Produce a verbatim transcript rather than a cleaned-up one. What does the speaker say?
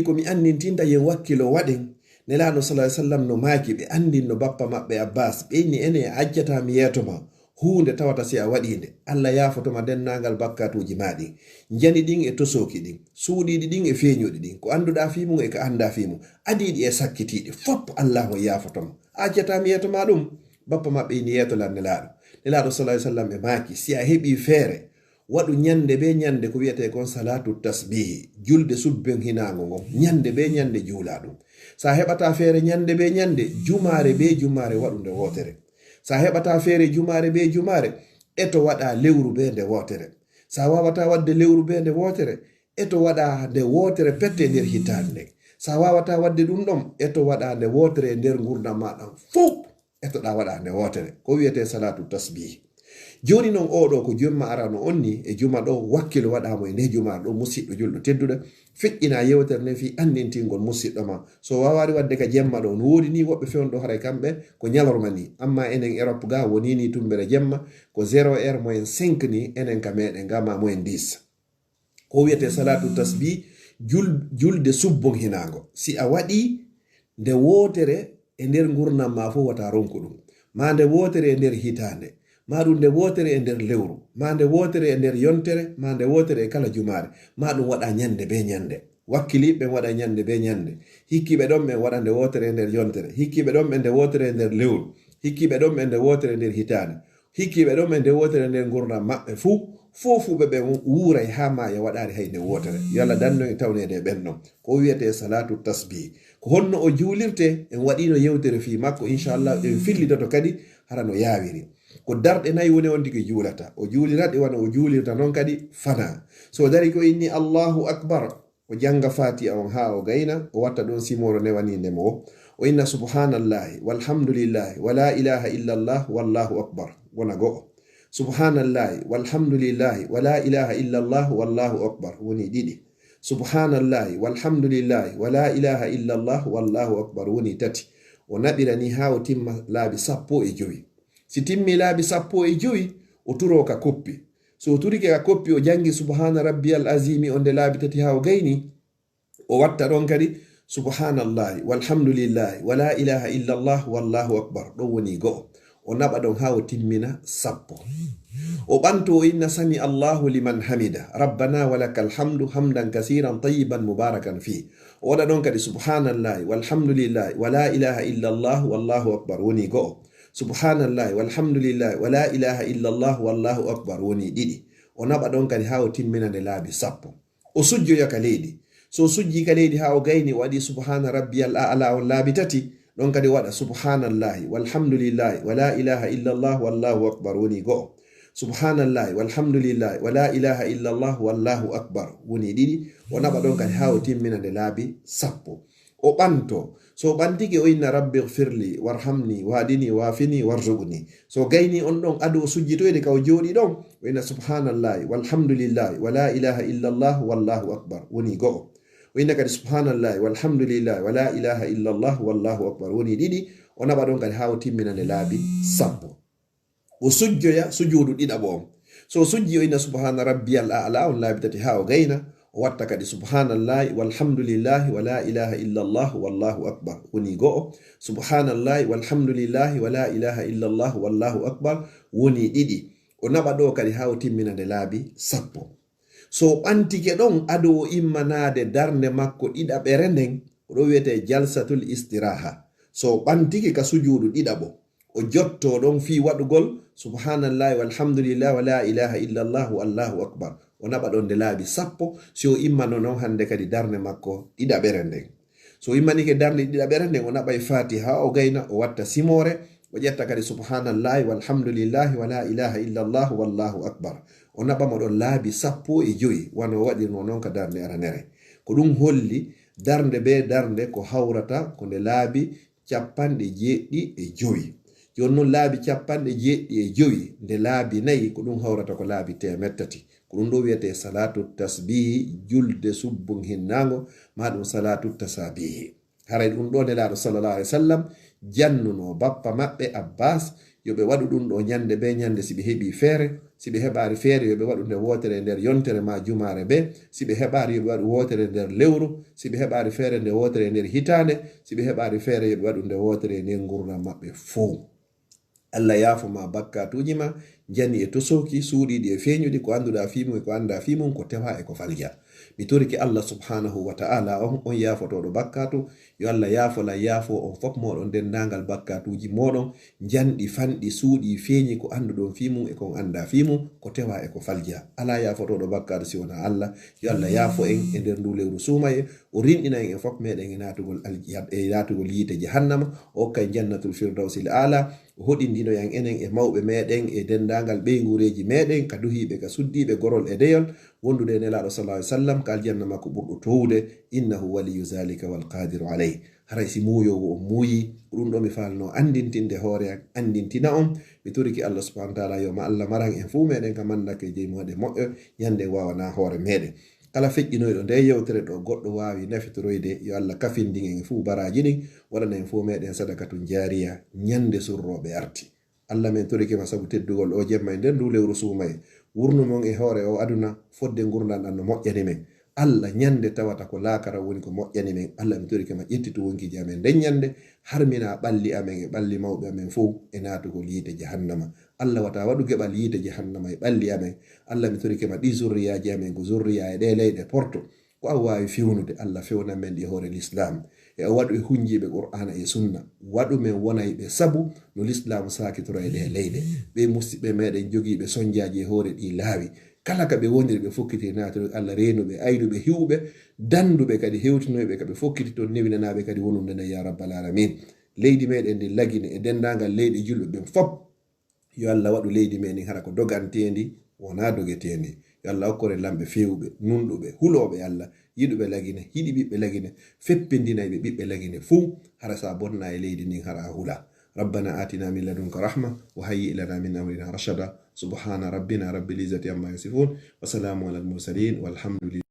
ko mi anndintinta yen wakkilo waɗen. Nelaaɗo sallallahu alaihi wasallam no maaki, ɓe anndinno bappa maɓɓe Abbas, ɓe inni, ene a accata mi yeeto ma huunde tawata si a waɗii nde, Allah yaafoto ma denndaangal bakkaatuuji maa ɗin, njani ɗin e tosooki ɗin, suuɗiiɗi ɗin e feeñuɗi ɗin, ko annduɗaa fii mum e ko anndaa fii mum, adiiɗi e sakkitiiɗi, fof Allah on yaafoto ma. A accata mi yeeto ma ɗum? Bappa maɓɓe inni, yeeto lan Nelaaɗo. Nelaaɗo sallallahu alaihi wasallam ɓe maaki, si a heɓii feere, waɗu ñande be ñande ko wi'etee kon salaatu tasbihi, julde subben hinaango ngon, ñande be ñande juula ɗum. Sa heɓataa feere ñande be ñande, jumaare be jumaare waɗu nde wootere. Sa heɓataa feere jumaare be jumaare, eto waɗa lewru be nde wootere. Sa waawataa waɗde lewru be nde wootere, eto waɗa nde wootere pette e nder hitaande nden. Sa waawataa waɗde ɗum ɗon, eto waɗa nde wootere e nder ngurndan maa ɗan fow. Etoɗaa waɗa nde wootere. Ko wi'etee salaatu tasbihi. Jooni non, oo ɗoo ko jemma arano on ni, e juma ɗoo, wakkilo waɗaa mo e ndee juma ɗoo, musiɗɗo julɗo tedduɗo. Feƴƴinaa yewtere nden fii anndintingol musiɗɗo maa. So waawaali waɗde ka jemma ɗoo, no woodi ni woɓɓe fewndo haray kamɓe ko ñalorma ni. Amma enen Europe ga woni ni tumbere jemma, ko zéro heure moins cinq ni, enen ka meɗen ga ma moins dix. Ko wi'etee salaatu tasbih, jul-, julde subbon hinaango. Si a waɗii nde wootere e nder ngurndan maa fof, wata ronku ɗum. Maa nde wootere e nder hitaande, maa ɗum nde wootere e nder lewru, maa nde wootere e nder yontere, maa nde wootere e kala jumaare, maa ɗum waɗa ñande be ñande. Wakkiliiɓe ɓen waɗa ñande be ñande. Hikkiiɓe ɗon ɓen waɗa nde wootere e nder yontere. Hikkiiɓe ɗon ɓen nde wootere e nder lewru. Hikkiiɓe ɗon ɓen nde wootere e nder hitaande. Hikkiiɓe ɗon ɓe nde wootere nder ngurndan maɓɓe fuu, fuu fuu ɓe ɓen wuuray haa maaya waɗaali hay nde wootere. Yo Allah dandu en e tawneede e ɓen ɗon. Ko wi'etee salaatu tasbih. Ko honno o juulirtee? En waɗiino yewtere fii makko, inchallah, en fillitoto kadi hara no yaawiri. Ko darɗe nayi woni on tigi juulata. O juulira ɗe wano o juulirta non kadi fanaa. So o darii ko inni Allahu Akbar, o jannga Faatiha on haa o gayna, o watta ɗon simoore newaniinde mo o. O inna subhaanallahi, walhamdulillahi, wa laa ilaaha illallah, wallahu akbar. Wona go'o. Subhaanallahi, walhamdulillahi, wa laa ilaaha illallah, wallahu akbar. Woni ɗiɗi. Subhaanallahi, walhamdulillahi, wa laa ilaaha illallah, wallahu akbar. Woni tati. O naɓira ni haa o timma laabi sappo e jowi. Si timmii laabi sappo e jowi, o turoo ka koppi. So o turike ka koppi, o janngi subhaana rabbiyal aziimi on nde laabi tati haa o gayni, o watta ɗon kadi, subhaanallahi, walhamdulillahi, wa laa ilaaha illallah, wallahu akbar. Ɗon woni go'o. O naɓa ɗon haa o timmina sappo. O ɓanto o inna sami Allahu liman hamida, rabbana wa lakal hamdu, hamdan kasiran tayyiban mubarakan fih. O waɗa ɗon kadi subhaanallahi, walhamdulillahi, wa laa ilaaha illallah, wallahu akbar. Woni go'o. Subhaanallahi, walhamdulillahi, wa laa ilaaha illallah, wallahu akbar. Woni ɗiɗi. O naɓa ɗon kadi haa o timmina nde laabi sappo. O sujjoya ka leydi. So o sujjii ka leydi haa o gayni, o waɗi subhaana rabbiyal a'la on laabi tati, ɗon kadi o waɗa subhaanallahi, walhamdulillahi, wa laa ilaaha illallah, wallahu akbar. Woni go'o. Subhaanallahi, walhamdulillahi, wa laa ilaaha illallah, wallahu akbar. Woni ɗiɗi. O naɓa ɗon kadi haa o timmina nde laabi sappo. O ɓanto. So o ɓantike, o inna, "Rabbi ghfirli, warhamni, wahdini, wafini, warzuqni." So o gayni on ɗon, ado o sujjitoyde ka o jooɗi ɗon, o inna, "Subhanallahi, walhamdulillahi, wa la ilaha illallah, wallahu akbar." Woni go'o. O inna kadi, "Subhanallahi, walhamdulillahi, wa la ilaha illallah, wallahu akbar." Woni ɗiɗi. O naɓa ɗon kadi haa o timmina nde laabi sappo. O sujjoya sujuudu ɗiɗaɓo on. So o sujji, o inna, "Subhana rabbiyal a'la," on laabi tati haa o gayna. O watta kadi, "Subhanallahi, walhamdulillahi, wa la ilaha illallah, wallahu akbar." Woni go'o. "Subhanallahi, walhamdulillahi, wa la ilaha illallah, wallahu akbar." Woni ɗiɗi. O naɓa ɗo kadi haa o timmina nde laabi sappo. So o ɓantike ɗon, ado o immanaade darnde makko ɗiɗaɓere nden, o ɗo wiyetee jalsatul istiraha. So o ɓantike ka sujuudu ɗiɗaɓo, o jotto ɗon fii waɗugol, "Subhanallahi, walhamdulillahi, wa la ilaha illallah, wallahu akbar." O naɓa ɗon nde laabi sappo, si o immano non hannde kadi darnde makko ɗiɗaɓere nden. So o immanike darnde ɗiɗaɓere nden, o naɓay Fatiha, o gayna, o watta simoore, o ƴetta kadi, "Subhanallahi, walhamdulillahi, wa la ilaha illallah, wallahu akbar." O naɓa mo ɗon laabi sappo e jowi, wano o waɗirno non ka darnde aranere. Ko ɗum holli darnde be darnde ko hawrata ko nde laabi capanɗe jeeɗiɗi e jowi. Jooni non, laabi capanɗe jeeɗiɗi e jowi nde laabi nayi, ko ɗum hawrata ko laabi teemeɗɗe tati. Ko ɗum ɗo wiyetee salatu tasbihi, julde subbun hinnaango, maa ɗum salatu tasabihi. Haray ɗum ɗo Nelaaɗo sallallahu alaihi wasallam jannuno bappa maɓɓe Abbas, yo ɓe waɗu ɗum ɗo ñande be ñande si ɓe heɓi feere. Si ɓe heɓaari feere, yo ɓe waɗu nde wootere e nder yontere ma jumaare be. Si ɓe heɓaari, yo ɓe waɗu wootere nder lewru. Si ɓe heɓaari feere, nde wootere e nder hitaande. Si ɓe heɓaari feere, yo ɓe waɗu nde wootere e nder ngurndan maɓɓe fow. Allah yaafo ma bakkatuuji ma, jani e tosooki, suuɗiiɗi e feeñuɗi, ko annduɗaa fii mum e ko anndaa fii mum, ko tewaa e ko faljaa. Mi torike Allah subhanahu wa ta'ala on, on yaafotooɗo bakkatu, yo Allah yaafo lan, yaafo on fof mooɗon denndaangal bakkatuuji mooɗon, janɗi, fanɗi, suuɗii, feeñi, ko annduɗon fii mum e ko on anndaa fii mum, ko tewaa e ko faljaa. Alaa yaafotooɗo bakkatu si wonaa Allah. Yo Allah yaafo en e nder nduu lewru suumayee, o rinɗina en en fof meɗen e naatugol al-, e naatugol yiite jahannama, o hokka en jannatul firdawsil aala, o hoɗindino en enen e mawɓe meɗen e denndaangal ɓeynguureeji meɗen, ka duhiiɓe, ka suddiiɓe, gorol e deyol, wondude e Nelaaɗo sallallahu alaihi wasallam ka aljanna makko ɓurɗo towude, innahu waliyu zalika wal qadiru alayh. Haray si muuyoowo on muuyii, ko ɗum ɗo mi faalnoo anndintinde hoore an, anndintina on. Mi torike Allah subhanahu wa ta'ala yo ma Allah maran en fuu meɗen ka mannda ka jeymoode moƴƴo, ñande waawanaa hoore meɗen. Kala feƴƴinoyɗo nde yewtere ɗo goɗɗo waawi nafitoroyde, yo Allah kafindin en fuu baraaji ɗin, waɗana en fuu meɗen sadakatun jaariya ñande surrooɓe arti. Allah, min torike ma sabu teddugol o jemma e nder ndu lewru suumayee. Wurnu mon e hoore o aduna fodde ngurndan ɗan no moƴƴani men. Allah, ñande tawata ko laakara woni ko moƴƴani men. Allah, min torike ma ƴettitu wonkiiji amen nden ñande, harmina ɓalli amen e ɓalli mawɓe amen fow e naatugol yiite jahannama. Allah, wata waɗu geɓal yiite jahannama e ɓalli amen. Allah, min torike ma ɗi zurriyaaji amen ko zurriya e ɗe leyɗe porto. Ko an waawi fewnude, Allah, fewnan men ɗi e hoore Lislaam. E o waɗu e hunjiiɓe Qur'aana e Sunna. Waɗu men wonayɓe sabu no Lislaam saakitora e ɗee leyɗe. Ɓee musiɓɓe meɗen jogiiɓe sonjaaji e hoore ɗii laawi. Kala ka ɓe woniri ɓe fokkiti e naatiri, Allah, reenuɓe, aynuɓe, hiwɓe, danduɓe kadi, hewtinoyɓe ka ɓe fokkiti ton, newinanaaɓe kadi wonunde nden, yaa Rabbal Aalamiin. Leydi meɗen ndi Lagine e denndaangal leyɗe julɓe ɓen fop. Yo Allah waɗu leydi men ndin hara ko doganteendi, wonaa dogeteendi. Yo Allah okkore lamɓe feewuɓe, nunɗuɓe, hulooɓe Allah, yiɗuɓe Lagine, yiɗi ɓiɓɓe Lagine, feppindinayɓe ɓiɓɓe Lagine fuu, hara sa bonna e leydi ndin hara a hula. ربنا آتنا من لدنك رحمة وهيئ لنا من أمرنا رشدا. سبحان ربنا رب العزة عما يصفون وسلام على المرسلين والحمد لله.